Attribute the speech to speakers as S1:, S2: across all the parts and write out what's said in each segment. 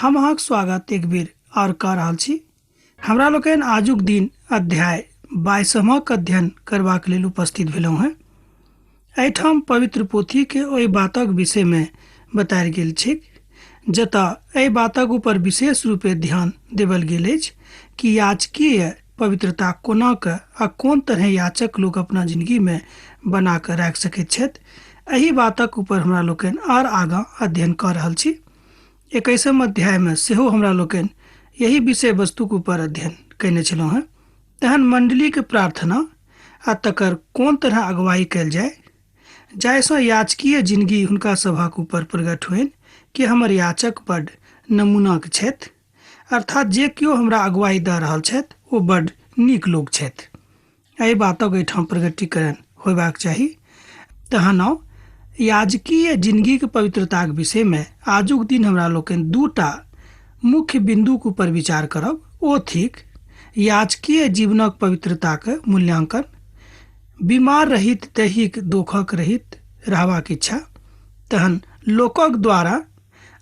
S1: हम अहाँक स्वागत एक बेर आओर कऽ रहल छी। हमरा लोकनि आजुक दिन अध्याय 22मक अध्ययन करबाक लेल उपस्थित भेलहुँ हेँ। एहिठाम पवित्र पोथीके ओहि बातक विषयमे बतायल गेल छैक जतऽ एहि बातक ऊपर विशेष रूपे ध्यान देबल गेल अछि कि याचकीय पवित्रता कोना कऽ आ कोन तरहे याचक लोक अपना जिनगीमे बना कऽ राखि सकैत छथि। एहि बातक ऊपर हमरा लोकनि आर आगाँ अध्ययन कऽ रहल छी। 21म अध्यायमे सेहो हमरा लोकनि यही विषय वस्तुक ऊपर अध्ययन कयने छलहुँ हेँ। तहन मण्डलीके प्रार्थना आ तकर कोन तरह अगुवाई कयल जाय जाहिसँ याचकीय जिनगी हुनका सभक ऊपर प्रकट होइन कि हमर याचक बड्ड नमूनाक छथि, अर्थात जे केओ हमरा अगुवाई दऽ रहल छथि ओ बड्ड नीक लोक छथि। एहि बातक एहिठाम प्रकटीकरण होयबाक चाही। तहन आउ याजकीय जिनगीक पवित्रताक विषयमे आजुक दिन हमरा लोकनि दूटा मुख्य बिन्दुक ऊपर विचार करब। ओ थिक याजकीय जीवनक पवित्रताक मूल्यांकन, बीमार रहित दैहिक दोखक रहित रहबाक इच्छा, तहन लोकक द्वारा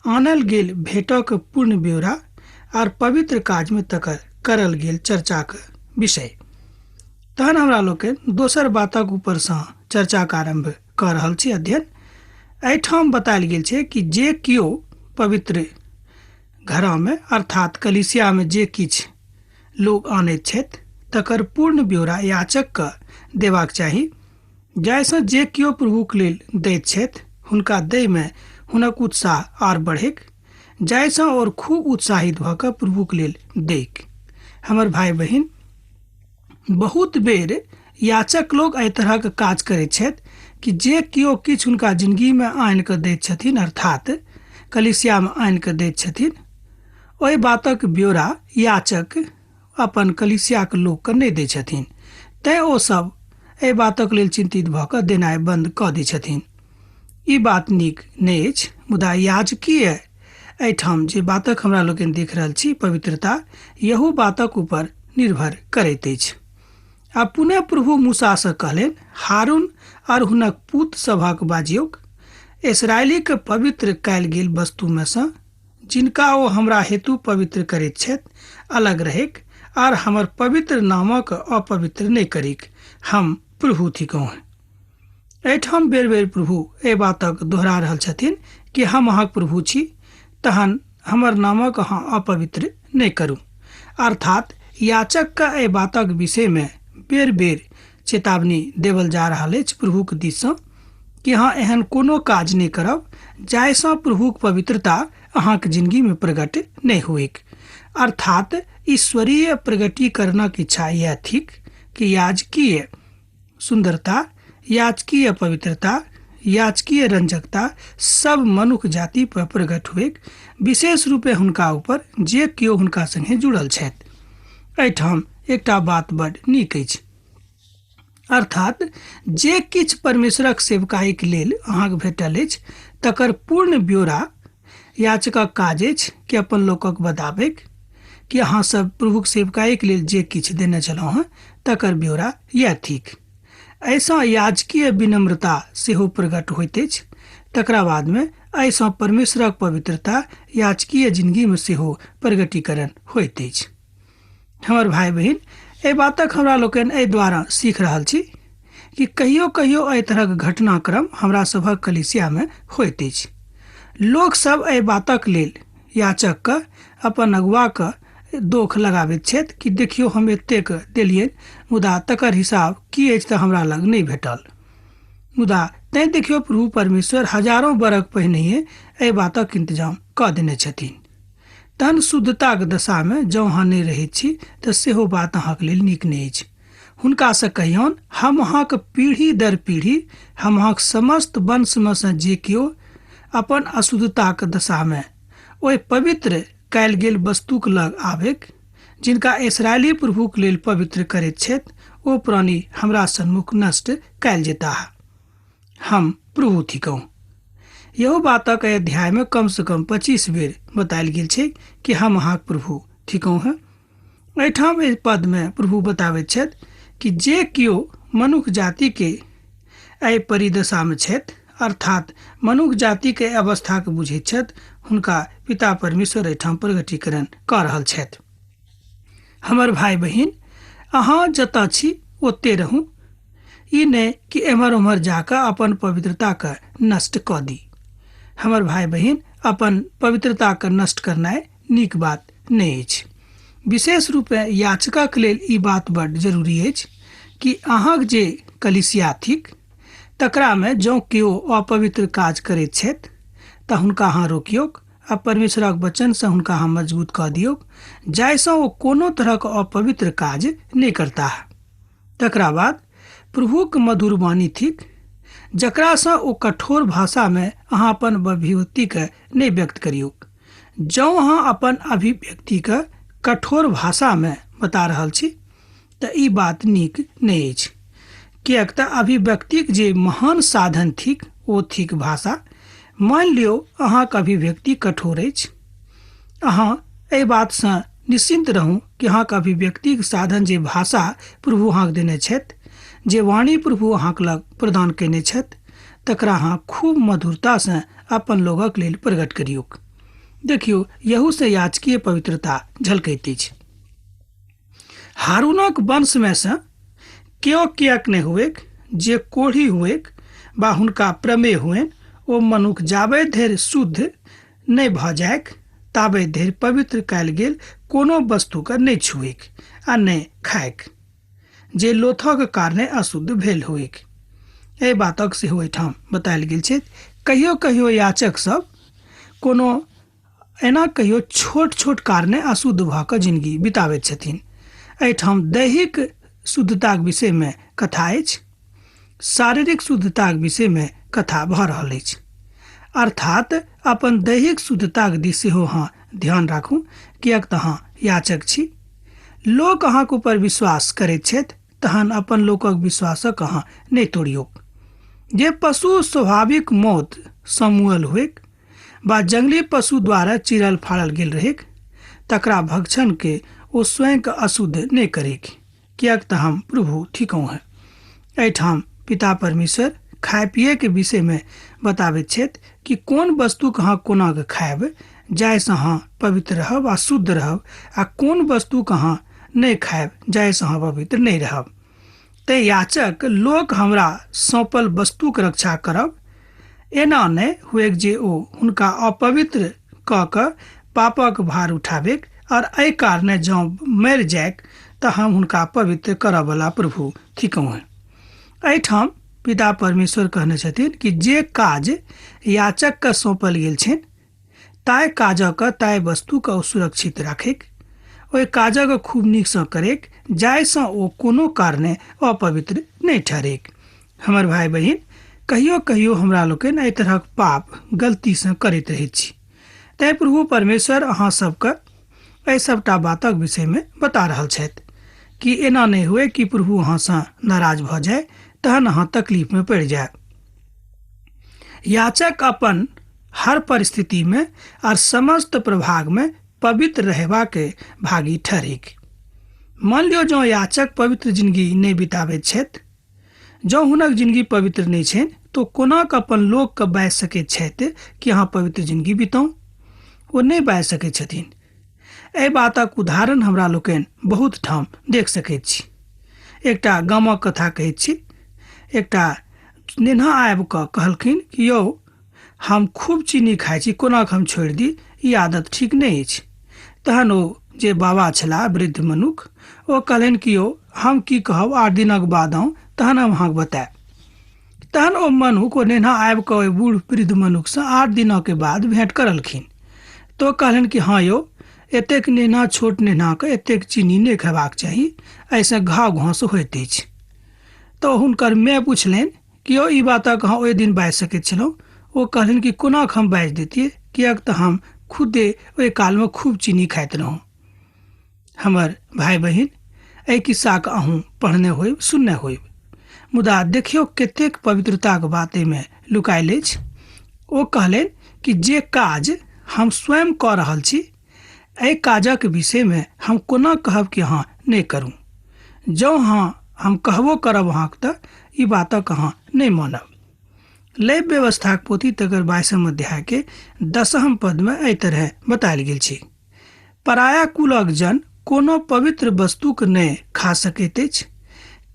S1: आनल गेल भेंटक पूर्ण ब्यौरा आर पवित्र काजमे तकर करल गेल चर्चाक विषय। तहन हमरा लोकनि दोसर बातक ऊपरसँ चर्चाक आरम्भ कऽ रहल छी अध्ययन। एहिठाम बतायल गेल छै कि जे केओ पवित्र घरमे अर्थात कलीसियामे जे किछु लोक आनैत छथि तकर पूर्ण ब्यौरा याचकके देबाक चाही, जाहिसँ जे केओ प्रभुक लेल दैत छथि हुनका दैमे हुनक उत्साह आर बढ़ैक, जाहिसँ आओर खूब उत्साहित भऽ कऽ प्रभुक लेल दैक। हमर भाय बहिन, बहुत बेर याचक लोक एहि तरहक काज करैत छथि कि जे केओ किछु हुनका जिनगीमे आनि कऽ दैत छथिन, अर्थात कलीसियामे आनि कऽ दैत छथिन, ओहि बातक ब्यौरा याचक अपन कलीसियाक लोकके नहि दै छथिन। तैँ ओ सब एहि बातक लेल चिन्तित भऽ कऽ देनाइ बन्द कऽ दै छथिन। ई बात नीक नहि अछि, मुदा याजकीय एहिठाम जे बातक हमरा लोकनि देख रहल छी पवित्रता यहू बातक ऊपर निर्भर करैत अछि। आ पुनः प्रभु मूसासँ कहलनि, हारून आर हुनक पूत सभक बाजियौक, इस्राएलीक पवित्र कयल गेल वस्तुमे सँ जिनका ओ हमरा हेतु पवित्र करैत छथि अलग रहैक आर हमर पवित्र नामक अपवित्र नहि करिक, हम प्रभु थिकहुँ। एहिठाम बेर बेर प्रभु एहि बातक दोहरा रहल छथिन कि हम अहाँक प्रभु छी, तहन हमर नामक अहाँ अपवित्र नहि करू। अर्थात याचकके एहि बातक विषयमे बेर बेर चेतावनी देवल जा रहल अछि प्रभुक दिससँ कि अहाँ एहन कोनो काज नहि करब जाहिसँ प्रभुक पवित्रता अहाँक जिनगीमे प्रकट नहि होइक। अर्थात ईश्वरीय प्रगटीकरणक इच्छा इएह थिक कि याजकीय सुन्दरता, याजकीय पवित्रता, याजकीय रंजकता सब मनुख जाति पर प्रकट हुएक, विशेष रूपे हुनका ऊपर जे केओ हुनका संगे जुड़ल छथि। एहिठाम एकटा बात बड नीक अछि, अर्थात जे किछु परमेश्वरक सेवकाईक लेल अहाँक भेटल अछि तकर पूर्ण ब्यौरा याचकक काज अछि कि अपन लोकक बताबैक कि अहाँ सब प्रभुक सेवकाईक लेल जे किछु देने छलहुँ हँ तकर ब्यौरा यैह थिक। एहिसँ याजकीय विनम्रता सेहो प्रकट होइत अछि। तकरा बादमे एहिसँ परमेश्वरक पवित्रता याजकीय जिनगीमे सेहो प्रगटीकरण होइत अछि। हमर भाय बहिन, एहि बातक हमरा लोकनि एहि द्वारा सीख रहल छी कि कहियो कहियो एहि तरहक घटनाक्रम हमरा सभक कलीसियामे होइत अछि। लोक सब एहि बातक लेल याचकके अपन अगुआके दोख लगाबैत छथि कि देखियौ हम एतेक देलियनि मुदा तकर हिसाब की अछि तऽ हमरा लग नहि भेटल। मुदा तैँ देखियौ प्रभु परमेश्वर हजारों बरख पहिनहिए एहि बातक इंतजाम कऽ देने छथिन। तहन शुद्धताक दशामे जँ अहाँ नहि रहैत छी तऽ सेहो बात अहाँक लेल नीक नहि अछि। हुनकासँ कहियौन, हम अहाँक पीढ़ी दर पीढ़ी, हम अहाँक समस्त वंशमे सँ जे केओ अपन अशुद्धताक दशामे ओहि पवित्र कयल गेल वस्तुक लग आबैक, जिनका इस्राएली प्रभुक लेल पवित्र करैत छथि, ओ प्राणी हमरा सन्मुख नष्ट कयल जेताह। हम प्रभु थिकहुँ। यहो बातक एहि अध्यायमे कमसँ कम 25 बेर बतायल गेल छै कि हम अहाँक प्रभु थिकहुँ हँ। एहिठाम एहि पदमे प्रभु बताबैत छथि कि जे केओ मनुख जातिके एहि परिदशामे छथि, अर्थात मनुख जातिके अवस्थाके बुझैत छथि, हुनका पिता परमेश्वर एहिठाम प्रगटीकरण कऽ रहल छथि। हमर भाय बहिन, अहाँ जतऽ छी ओते रहू, ई नहि कि एम्हर ओम्हर जाकऽ अपन पवित्रताके नष्ट कऽ दी। हमर भाय बहिन, अपन पवित्रताके नष्ट करनाइ नीक बात नहि अछि। विशेष रूपे याचकक लेल ई बात बड्ड जरूरी अछि कि अहाँक जे कलिसिया थिक तकरामे जँ केओ अपवित्र काज करैत छथि तऽ हुनका अहाँ रोकियौक आ परमेश्वरक वचनसँ हुनका अहाँ मजबूत कऽ दियौक, जाहिसँ ओ कोनो तरहक अपवित्र काज नहि करताह। तकरा बाद प्रभुक मधुर वाणी थिक, जकरासँ ओ कठोर भाषामे अहाँ अपन अभिव्यक्तिके नहि व्यक्त करियौक। जँ अहाँ अपन अभिव्यक्तिके कठोर भाषामे बता रहल छी तऽ ई बात नीक नहि अछि, किएक तऽ अभिव्यक्तिक जे महान साधन थिक ओ थिक भाषा। मानि लियौ अहाँक अभिव्यक्ति कठोर अछि, अहाँ एहि बातसँ निश्चिन्त रहू कि अहाँक अभिव्यक्तिक साधन जे भाषा प्रभु अहाँके देने छथि, जे वाणी प्रभु अहाँक लग प्रदान कयने छथि, तकरा अहाँ खूब मधुरतासँ अपन लोकक लेल प्रकट करियौक। देखियौ, यहूसँ याचकीय पवित्रता झलकैत अछि। हारूनक वंशमे सँ केओ किएक नहि हुएक, जे कोढ़ी हुएक वा हुनका प्रमेह हुएन, ओ मनुख जाबे धरि शुद्ध नहि भऽ जाइक ताबे धरि पवित्र कयल गेल कोनो वस्तुके नहि छुएक आ नहि खाइक, जे लोथक कारणे अशुद्ध भेल होइक। एहि बातक सेहो एहिठाम बतायल गेल छै। कहियो कहियो याचक सब कोनो एना कहियो छोट छोट कारणे अशुद्ध भऽ कऽ जिनगी बिताबैत छथिन। एहिठाम दैहिक शुद्धताक विषयमे कथा अछि, शारीरिक शुद्धताक विषयमे कथा भऽ रहल अछि। अर्थात अपन दैहिक शुद्धताक दिस सेहो अहाँ ध्यान राखू, किएक तऽ अहाँ याचक छी। लोक अहाँक ऊपर विश्वास करैत छथि, तहन अपन लोकक विश्वासक अहाँ नहि तोड़ियौक। जे पशु स्वाभाविक मौत सँ मुअल होइक वा जंगली पशु द्वारा चिरल फाड़ल गेल रहैक, तकरा भक्षण के ओ स्वयं के अशुद्ध नहि करैक, किएक तऽ हम प्रभु थिकहुँ हेँ। एहिठाम पिता परमेश्वर खाय पिए के विषय में बताबैत छथि कि कोन वस्तुके अहाँ कोना कऽ खायब जाहिसँ अहाँ पवित्र रहब आ शुद्ध रहब, आ कोन वस्तुके अहाँ नहि खायब जाहिसँ अहाँ पवित्र नहि रहब। तेँ याचक लोक हमरा सौंपल वस्तुक रक्षा करब, एना नहि हुएक जे ओ हुनका अपवित्र कऽ कऽ पापक भार उठाबैक, और एहि कारणे जँ मरि जाइक तऽ हम हुनका पवित्र करऽवला प्रभु थिकहुँ हेँ। एहिठाम पिता परमेश्वर कहने छथिन कि जे काज याचकके सौंपल गेल छनि ताहि काजक ताहि वस्तुके ओ सुरक्षित राखैक, ओहि काजक खूब नीकसँ करैक, जाहिसँ ओ कोनो कारणे अपवित्र नहि ठहरैक। हमर भाय बहिन, कहियो कहियो हमरा लोकनि एहि तरहक पाप गलतीसँ करैत रहैत छी। तैँ प्रभु परमेश्वर अहाँ सबके एहि सबटा बातक विषयमे बता रहल छथि कि एना नहि हुए कि प्रभु अहाँसँ नाराज भऽ जाय, तहन अहाँ तकलीफमे पड़ि जायब। याचक अपन हर परिस्थितिमे आर समस्त प्रभागमे पवित्र रहबाके भागी ठहरिक। मान लियौ जँ याचक पवित्र जिंदगी नहि बिताबैत छथि, जँ हुनक जिंदगी पवित्र नहि छनि, तऽ कोना कऽ अपन लोकके बाजि सकैत छथि कि अहाँ पवित्र जिंदगी बिताउ? ओ नहि बाजि सकैत छथिन। एहि बातक उदाहरण हमरा लोकनि बहुत ठाम देख सकैत छी। एकटा गामक कथा कहैत छी। एकटा नेन्हा आबि कऽ कहलखिन कि यौ, हम खूब चीनी खाइ छी, कोना कऽ हम छोड़ि दी, ई आदत ठीक नहि अछि। तहन ओ जे बाबा छलाह वृद्ध मनुख, ओ कहलनि कि यौ, हम की कहब, 8 दिनक बाद आउ तहन हम अहाँके बतायब। तहन ओ मनुख, ओ नेन्हा आबि कऽ ओहि बूढ़ वृद्ध मनुखसँ 8 दिनक बाद भेंट करलखिन। तऽ ओ कहलनि कि हँ यौ, एतेक नेन्हा, छोट नेन्हाके एतेक चीनी नहि खेबाक चाही, एहिसँ घाव घास होइत अछि। तऽ हुनकर माय पुछलनि कि यौ, ई बातक अहाँ ओहि दिन बाजि सकैत छलहुँ? ओ कहलनि कि कोना कऽ हम बाजि दैतियै, किएक तऽ हम खुदे ओहि कालमे खूब चीनी खाइत रहौँ। हमर भाय बहिन, एहि खिस्साके अहूँ पढ़ने होइब, सुनने होइब, मुदा देखियौ कतेक पवित्रताक बात एहिमे लुकायल अछि। ओ कहलनि कि जे काज हम स्वयं कऽ रहल छी, एहि काजक विषयमे हम कोना कहब कि अहाँ नहि करू? जँ अहाँ हम कहबो करब अहाँके तऽ ई बातक अहाँ नहि मानब। लैव व्यवस्थाक पोथी तकर 22 अध्याय के 10 पदमे एहि तरह बतायल गेल छै। पराया कुलक जन कोनो पवित्र वस्तुक नहि खा सकैत अछि,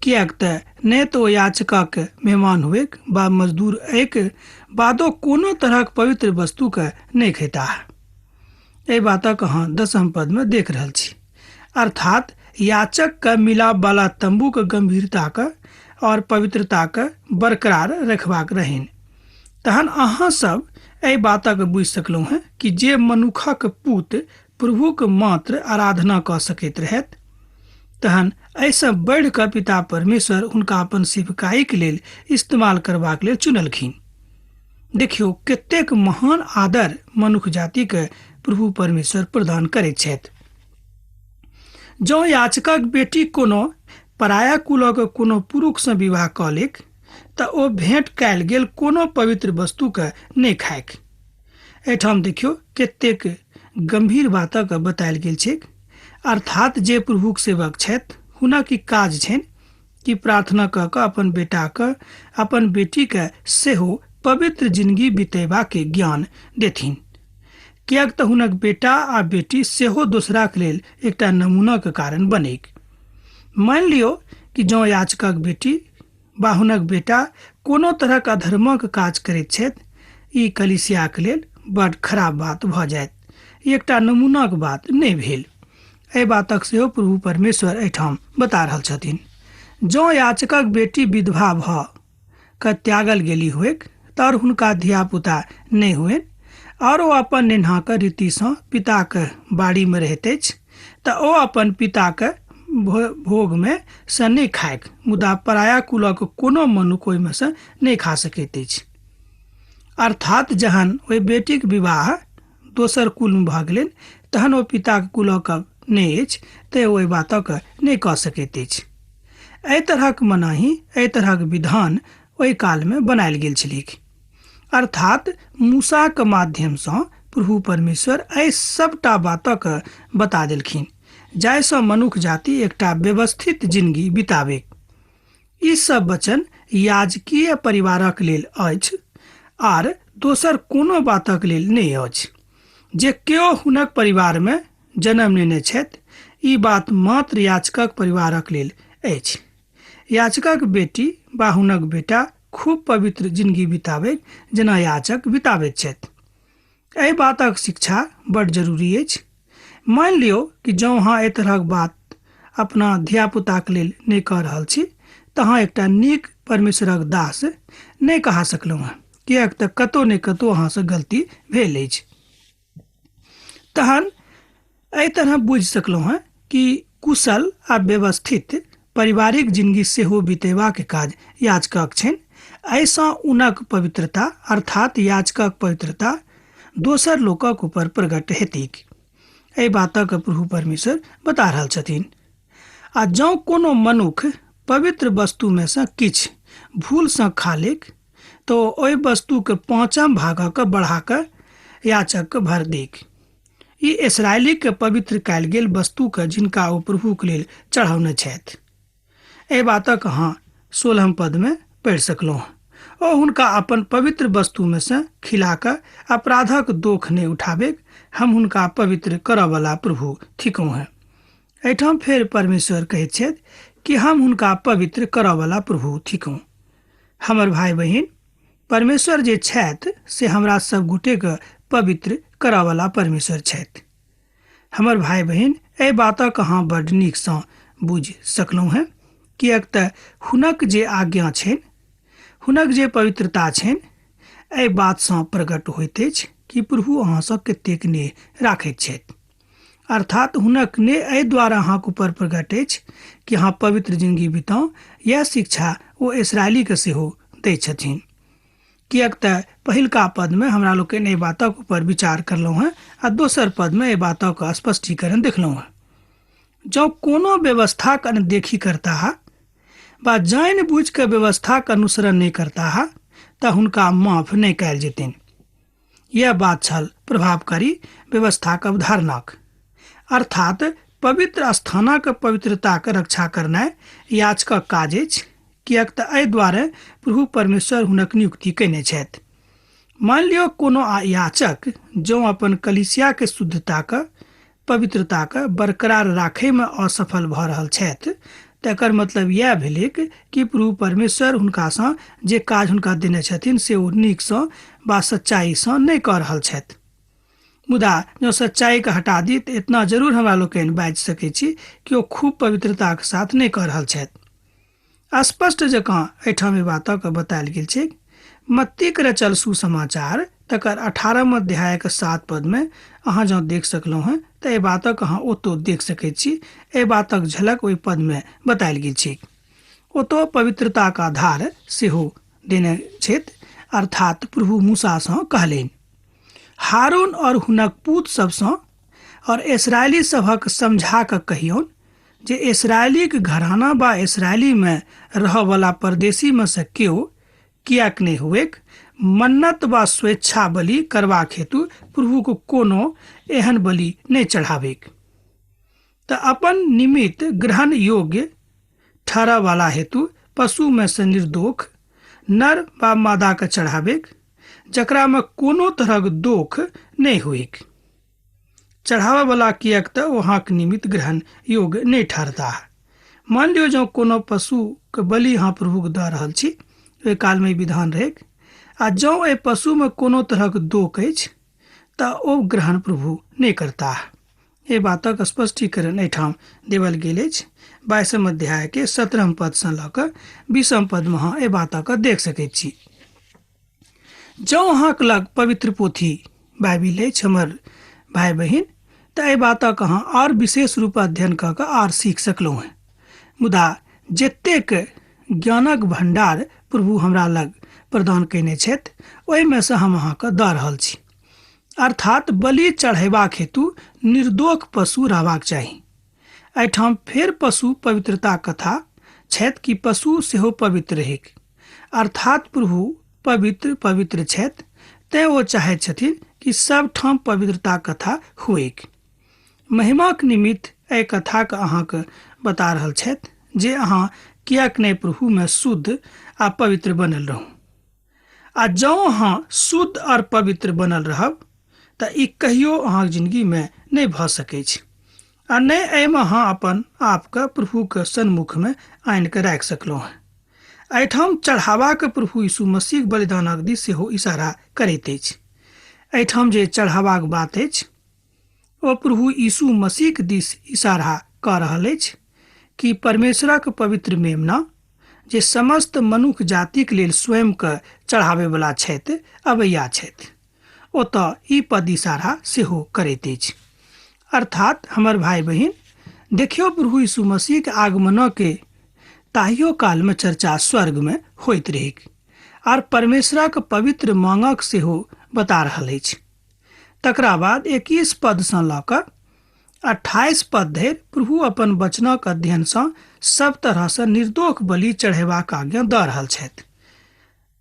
S1: किएक तऽ नहि तऽ ओ याचकक मेहमान हुएक बा मजदूर एक बादो कोनो तरहक पवित्र वस्तुके नहि खेताह। एहि बातक अहाँ 10 पदमे देख रहल छी। अर्थात याचकके मिलापवाला तम्बूके गंभीरताके और पवित्रताके बरकरार रखबाक रहनि। तहन अहाँ सब एहि बातक बुझि सकलहुँ हेँ कि जे मनुखक पूत प्रभुक मात्र आराधना कऽ सकैत रहथि, तहन एहिसँ बढ़ि कऽ पिता परमेश्वर हुनका अपन सेवकाईके लेल इस्तेमाल करबाक लेल चुनलखिन। देखियौ कतेक महान आदर मनुख जातिके प्रभु परमेश्वर प्रदान करैत छथि। जँ याचकक बेटी कोनो पराया कुलक कोनो पुरुषसँ विवाह कऽ लेक तऽ ओ भेंट कयल गेल कोनो पवित्र वस्तुके नहि खायक। एहिठाम देखियौ कतेक गंभीर बातक बतायल गेल छैक। अर्थात जे प्रभुक सेवक छथि हुनक ई काज छनि कि प्रार्थना कऽ कऽ अपन बेटाके अपन बेटीके सेहो पवित्र जिंदगी बितेबाके ज्ञान देथिन, किएक तऽ हुनक बेटा आ बेटी सेहो दोसराके लेल एकटा नमूनाके कारण बनैक। मानि लियौ कि जँ याचकक बेटी बा हुनक बेटा कोनो तरहक अधर्मक काज करैत छथि, ई कलीसियाके लेल बड खराब बात भऽ जायत। ई एकटा नमूनाक बात नहि भेल। एहि बातक सेहो प्रभु परमेश्वर एहिठाम बता रहल छथिन। जँ याचकक बेटी विधवा भऽ कऽ त्यागल गेली हुएक तऽ हुनका धियापुता नहि हुएन और ओ अपन नेन्हाक रीतिसँ पिताक बाड़ीमे रहैत अछि तऽ ओ अपन पिताक भोगमे सँ नहि खायक, मुदा पराया कुलक कोनो मनुख ओहिमे सँ नहि खा सकैत अछि। अर्थात जहन ओहि बेटीक विवाह दोसर कुलमे भऽ गेलनि तहन ओ पिताक कुलक नहि अछि, तेँ ओहि बातक नहि कऽ सकैत अछि। एहि तरहक मनाही, एहि तरहक विधान ओहि कालमे बनायल गेल छलैक। अर्थात मूसाक माध्यमसँ प्रभु परमेश्वर एहि सबटा बातक बता देलखिन, जाहिसँ मनुख जाति एकटा व्यवस्थित जिंदगी बिताबे। ई सब वचन याजकीय परिवारक लेल अछि आर दोसर कोनो बातक लेल नहि अछि। जे केओ हुनक परिवारमे जन्म नेने छथि, ई बात मात्र याचकक परिवारक लेल अछि। याचकक बेटी बा हुनक बेटा खूब पवित्र जिंदगी बिताबे जेना याचक बिताबैत छथि। एहि बातक शिक्षा बड जरूरी अछि। मानि लियौ कि जँ अहाँ एहि तरहक बात अपना धियापुताक लेल नहि कऽ रहल छी तऽ अहाँ एकटा नीक परमेश्वरक दास नहि कहा सकलहुँ हँ, किएक तऽ कतहु ने कतहु अहाँसँ गलती भेल अछि। तहन एहि तरह बुझि सकलहुँ हँ कि कुशल आ व्यवस्थित पारिवारिक जिंदगी सेहो बितेबाक काज याचकक छनि। एहिसँ उनक पवित्रता अर्थात याचकक पवित्रता दोसर लोकक ऊपर प्रकट हेतीक। एहि बातक प्रभु परमेश्वर बता रहल छथिन। आ जँ कोनो मनुख पवित्र वस्तुमे सँ किछु भूलसँ खा लेक तऽ ओहि वस्तुके 5 भागक बढ़ा कऽ याचकके भर देक। ई इसराइलीके पवित्र कयल गेल वस्तुके जिनका ओ प्रभुके लेल चढ़ौने छथि। एहि बातक अहाँ 16 पदमे पढ़ि सकलहुँ। ओ हुनका अपन पवित्र वस्तुमे सँ खिला कऽ अपराधक दोख नहि उठाबेक, हम हुनका पवित्र करऽवला प्रभु थिकहुँ हेँ। एहिठाम फेर परमेश्वर कहैत छथि कि हम हुनका पवित्र करऽवला प्रभु थिकहुँ। हमर भाइ बहिन, परमेश्वर जे छथि से हमरा सब गोटेके पवित्र करऽवला परमेश्वर छथि। हमर भाइ बहिन, एहि बातक अहाँ बड नीकसँ बुझि सकलहुँ हेँ, किएक तऽ हुनक जे आज्ञा छनि, हुनक जे पवित्रता छनि, एहि बातसँ प्रकट होइत अछि कि प्रभु अहाँसँ कतेक नेह राखैत छथि। अर्थात हुनक नेह एहि द्वारा अहाँके ऊपर प्रकट अछि कि अहाँ पवित्र जिंदगी बिताउ। यह शिक्षा ओ इसराइलीके सेहो दै छथिन, किएक तऽ पहिलका पदमे हमरा लोकनि एहि बातक ऊपर विचार करलहुँ हेँ आ दोसर पदमे एहि बातक स्पष्टीकरण देखलहुँ हेँ। जँ कोनो व्यवस्थाक अनदेखी करताह बा जानि बुझि कऽ व्यवस्थाक अनुसरण नहि करताह तऽ हुनका माफ नहि कयल जेतनि। यह बात छल प्रभावकारी व्यवस्थाक अवधारणाक। अर्थात पवित्र स्थानक पवित्रताक रक्षा करनाइ याचकक काज अछि, किएक तऽ एहि दुआरे प्रभु परमेश्वर हुनक नियुक्ति कयने छथि। मानि लियौ कोनो याचक जँ अपन कलीसियाके शुद्धताके पवित्रताके बरकरार राखयमे असफल भऽ रहल छथि तऽ एकर मतलब इएह भेलैक कि प्रभु परमेश्वर हुनकासँ जे काज हुनका देने छथिन से ओ नीकसँ वा सच्चाइसँ नहि कऽ रहल छथि। मुदा जँ सच्चाइके हटा दी तऽ एतना जरूर हमरा लोकनि बाजि सकै छी कि ओ खूब पवित्रताके साथ नहि कऽ रहल छथि। स्पष्ट जकाँ एहिठाम ई बातक बतायल गेल छैक। मत्तीक रचल सुसमाचार तकर 18 अध्यायक 7 पदमे अहाँ जँ देख सकलहुँ हेँ तऽ एहि बातक अहाँ ओतौ देख सकैत छी। एहि बातक झलक ओहि पदमे बतायल गेल छैक। ओतौ पवित्रताक आधार सेहो देने छथि, अर्थात प्रभु मूसासँ कहलनि, हारून और हुनक पूत सभसँ और इस्राएली सभक समझा कऽ कहियौन जे इस्राएलीक घराना वा इस्राएलीमे रहऽवला परदेशीमे सँ केओ किएक नहि हुएक, मन्नत वा स्वेच्छा बलि करबाक हेतु प्रभुक कोनो एहन बलि नहि चढ़ाबैक। तऽ अपन निमित्त ग्रहण योग्य ठहरऽवला हेतु पशुमे सँ निर्दोख नर वा मादाके चढ़ाबैक, जकरामे कोनो तरहक दोख नहि होइक। चढ़ाबयवला किएक तऽ ओ अहाँक निमित्त ग्रहण योग्य नहि ठहरताह। मानि लियौ जँ कोनो पशुके बलि अहाँ प्रभुके दऽ रहल छी, ओहि कालमे ई विधान रहैक, आ जँ एहि पशुमे कोनो तरहक दोख अछि तऽ ओ ग्रहण प्रभु नहि करताह। एहि बातक स्पष्टीकरण एहिठाम देवल गेल अछि। 22 अध्यायके 17 पदसँ लऽ कऽ 20 पदमे अहाँ एहि बातक देख सकैत छी। जँ अहाँक लग पवित्र पोथी बाइबिल अछि हमर भाय बहिन, तऽ एहि बातक अहाँ आओर विशेष रूप अध्ययन कऽ कऽ आर सीख सकलहुँ हेँ। मुदा जतेक ज्ञानक भण्डार प्रभु हमरा लग प्रदान कयने छथि ओहिमे सँ हम अहाँके दऽ रहल छी। अर्थात बलि चढ़ेबाक हेतु निर्दोष पशु रहबाक चाही। एहिठाम फेर पशु पवित्रता कथा छथि कि पशु सेहो पवित्र रहैक, अर्थात प्रभु पवित्र पवित्र छथि, तें ओ चाहैत छथिन कि सब ठाम पवित्रता कथा हुएक। महिमाक निमित्त एहि कथाके अहाँके बता रहल छथि जे अहाँ किएक नहि प्रभुमे शुद्ध आ पवित्र बनल रहू। आ जँ अहाँ शुद्ध आओर पवित्र बनल रहब तऽ ई कहियो अहाँक जिंदगीमे नहि भऽ सकैछ आ नहि एहिमे अहाँ अपन आपके प्रभुके सन्मुखमे आनि कऽ राखि सकलहुँ हेँ। एहिठाम चढ़ावाके प्रभु यीशु मसीहक बलिदानक दिस सेहो इशारा करैत अछि। एहिठाम जे चढ़ावाक बात अछि ओ प्रभु यीशु मसीहक दिस इशारा कऽ रहल अछि कि परमेश्वरक पवित्र मेमना जे समस्त मनुख जातिक लेल स्वयंके चढ़ाबैवला छथि अबैया छथि। ओतऽ ई पद इशारा सेहो करैत अछि। अर्थात हमर भाय बहिन, देखियौ प्रभु यीशु मसीहक आगमनके ताहियो कालमे चर्चा स्वर्गमे होइत रहैक आर परमेश्वरक पवित्र मांगक सेहो बता रहल अछि। तकरा बाद 21 पदसँ लऽ कऽ 28 पद धरि प्रभु अपन वचनक अध्ययनसँ सब तरहसँ निर्दोष बलि चढ़ेबाक आज्ञा दऽ रहल छथि।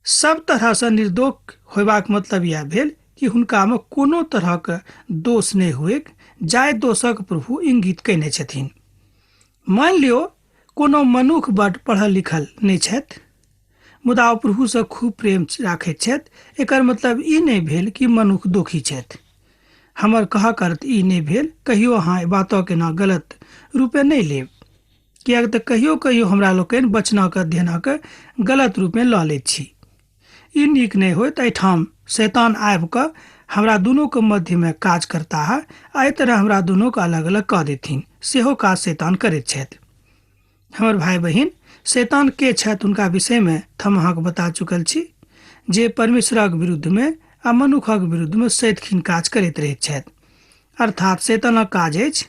S1: सब तरहसँ निर्दोष होयबाक मतलब इएह भेल कि हुनकामे कोनो तरहक दोष नहि हुएक, जाहि दोषक प्रभु इंगित कयने छथिन। मानि लियौ कोनो मनुख बड पढ़ल लिखल नहि छथि, मुदा ओ प्रभुसँ खूब प्रेम राखैत छथि। एकर मतलब ई नहि भेल कि मनुख दोखी छथि। हमर कहक अर्थ ई नहि भेल, कहियो अहाँ एहि बातक एना गलत रूपे नहि लेब, किएक तऽ कहियो कहियो हमरा लोकनि वचनक अध्ययनक गलत रूपे लऽ लैत छी। ई नीक नहि होइत। एहिठाम शैतान आबि कऽ हमरा दुनूके मध्यमे काज करताह आ एहि तरह हमरा दुनूके अलग अलग कऽ देथिन, सेहो काज शैतान करैत छथि। हमर भाय बहिन, शैतान के छथि हुनका विषयमे तऽ हम अहाँके बता चुकल छी, जे परमेश्वरक विरुद्धमे आ मनुखक विरुद्धमे सदिखन काज करैत रहैत छथि। अर्थात शैतानक काज अछि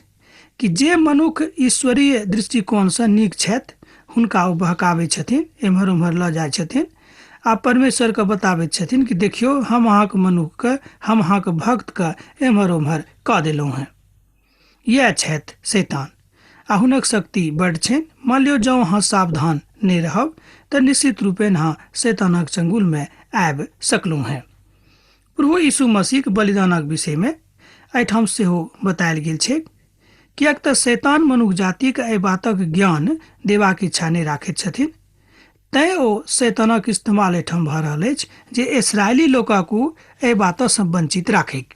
S1: कि जे मनुख ईश्वरीय दृष्टिकोणसँ नीक छथि हुनका ओ बहकाबै छथिन, एम्हर ओम्हर लऽ जाइ छथिन आ परमेश्वरके बताबैत छथिन कि देखियौ हम अहाँके मनुखके, हम अहाँके भक्तके एम्हर ओम्हर कऽ देलहुँ हेँ। इएह छथि शैतान आ हुनक शक्ति बड्ड छनि। मान लियौ जँ अहाँ सावधान नहि रहब तऽ निश्चित रूपेण अहाँ शैतानक चंगुलमे आबि सकलहुँ हेँ। प्रभु यीशु मसीहक बलिदानक विषयमे एहिठाम सेहो बतायल गेल छैक, किएक तऽ शैतान मनुख जातिके एहि बातक ज्ञान देबाक इच्छा नहि राखैत छथिन, तैँ ओ शैतानक इस्तेमाल एहिठाम भऽ रहल अछि जे इसराइली लोकक ओ एहि बातसँ वञ्चित राखैक।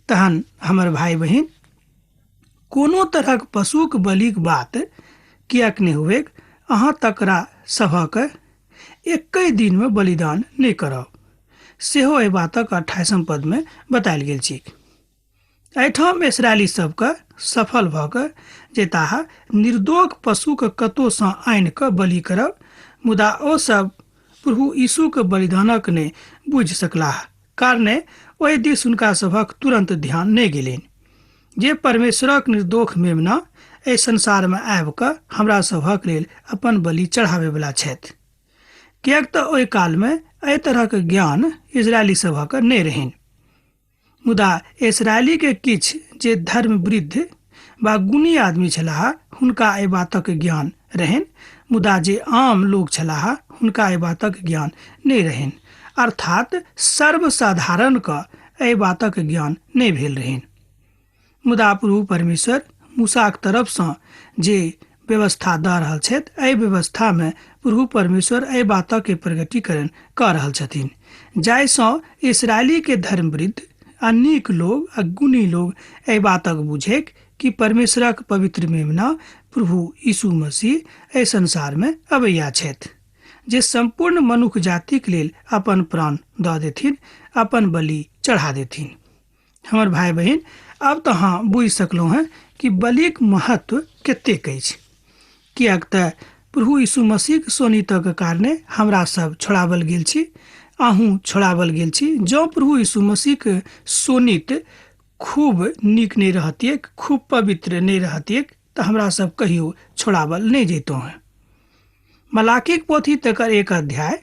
S1: तहन हमर भाइ बहिन, कोनो तरहक पशुक बलिक बात किएक नहि हुएक, अहाँ तकरा सभक एक्कहि दिनमे बलिदान नहि करब, सेहो एहि बातक 28 पदमे बतायल गेल छैक। एहिठाम इसराइली सबके सफल भऽ कऽ जेताह निर्दोष पशुके कतहुसँ आनि कऽ बलि करब, मुदा ओ सब प्रभु यीशुके बलिदानक नहि बुझि सकलाह, कारणे ओहि दिस हुनका सभक तुरन्त ध्यान नहि गेलनि जे परमेश्वरक निर्दोष मेमना एहि संसारमे आबि कऽ हमरा सभक लेल अपन बलि चढ़ाबैवला छथि। किएक तऽ ओहि कालमे एहि तरहक ज्ञान इजरायली सभक नहि रहनि। मुदा इसराइलीके किछु जे धर्मवृद्ध वा गुणी आदमी छलाह हुनका एहि बातक ज्ञान रहनि, मुदा जे आम लोक छलाह हुनका एहि बातक ज्ञान नहि रहनि, अर्थात सर्वसाधारणके एहि बातक ज्ञान नहि भेल रहनि। मुदा प्रभु परमेश्वर मूसाक तरफसँ जे व्यवस्था दऽ रहल छथि, एहि व्यवस्थामे प्रभु परमेश्वर एहि बातके प्रगटीकरण कऽ रहल छथिन, जाहिसँ इसराइलीके धर्मवृद्ध आ नीक लोग आ गुणी लोग एहि बातक बुझैक कि परमेश्वरक पवित्र मेमना प्रभु यीशु मसीह एहि संसारमे अबैया छथि, जे सम्पूर्ण मनुख जातिक लेल अपन प्राण दऽ देथिन, अपन बलि चढ़ा देथिन। हमर भाइ बहिन, आब तऽ अहाँ बुझि सकलहुँ हेँ कि बलिक महत्व कतेक अछि, किएक तऽ प्रभु यीशु मसीहक शोणितक कारणे हमरा सब छोड़ाओल गेल छी, अहूँ छोड़ाओल गेल छी। जँ प्रभु यीशु मसीहक शोणित खूब नीक नहि रहतियैक, खूब पवित्र नहि रहतियैक, तऽ हमरा सब कहियो छोड़ाओल नहि जैतहुँ हेँ। मलाकीक पोथी तकर 1 अध्याय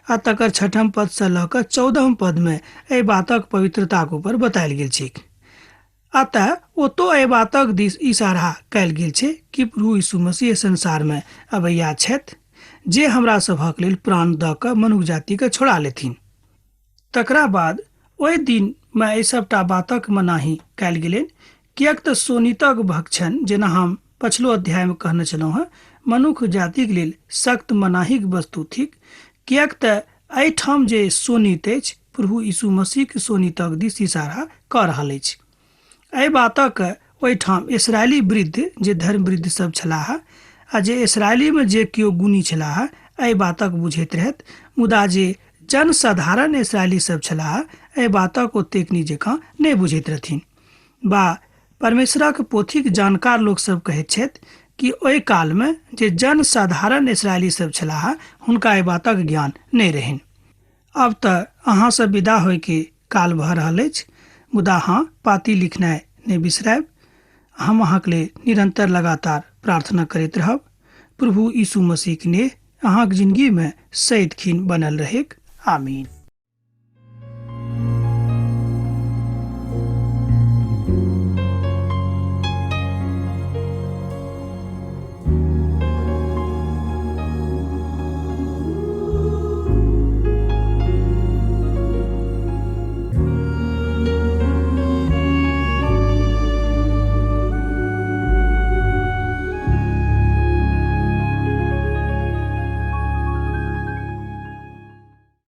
S1: आ तकर 6 पदसँ लऽ कऽ 14 पदमे एहि बातक पवित्रताक ऊपर बतायल गेल छैक। अतः ओतो एहि बातक दिस इशारा कयल गेल छै कि प्रभु यीशु मसीह संसारमे अबैया छथि, जे हमरा सभक लेल प्राण दऽ कऽ मनुख जातिके छोड़ा लेथिन। तकरा बाद ओहि दिनमे एहि सभटा बातक मनाही कयल गेलनि, किएक तऽ शोणितक भक्षण, जेना हम पछिलो अध्यायमे कहने छलहुँ हेँ, मनुख जातिक लेल सख्त मनाहीक वस्तु थिक, किएक तऽ एहिठाम जे शोणित अछि प्रभु यीशु मसीहक शोणितक दिस इशारा कऽ रहल अछि। एहि बातक ओहिठाम इसराइली वृद्ध जे धर्मवृद्ध सब छलाह आ जे इसराइलीमे जे केओ गुणी छलाह एहि बातक बुझैत रहथि, मुदा जे जनसाधारण इसराइली सब छलाह एहि बातक ओतेक नीक जकाँ नहि बुझैत रहथिन। बा परमेश्वरक पोथीक जानकार लोक सब कहैत छथि कि ओहि कालमे जे जनसाधारण इसराइली सब छलाह हुनका एहि बातक ज्ञान नहि रहनि। आब तऽ अहाँसँ विदा होइके काल भऽ रहल अछि, मुदा अहाँ पाती लिखनाइ नहि बिसरायब। हम अहाँके लेल निरन्तर लगातार प्रार्थना करैत रहब। प्रभु यीशु मसीहक नेह अहाँक जिनगीमे सदिखिन बनल रहैक। आमीन।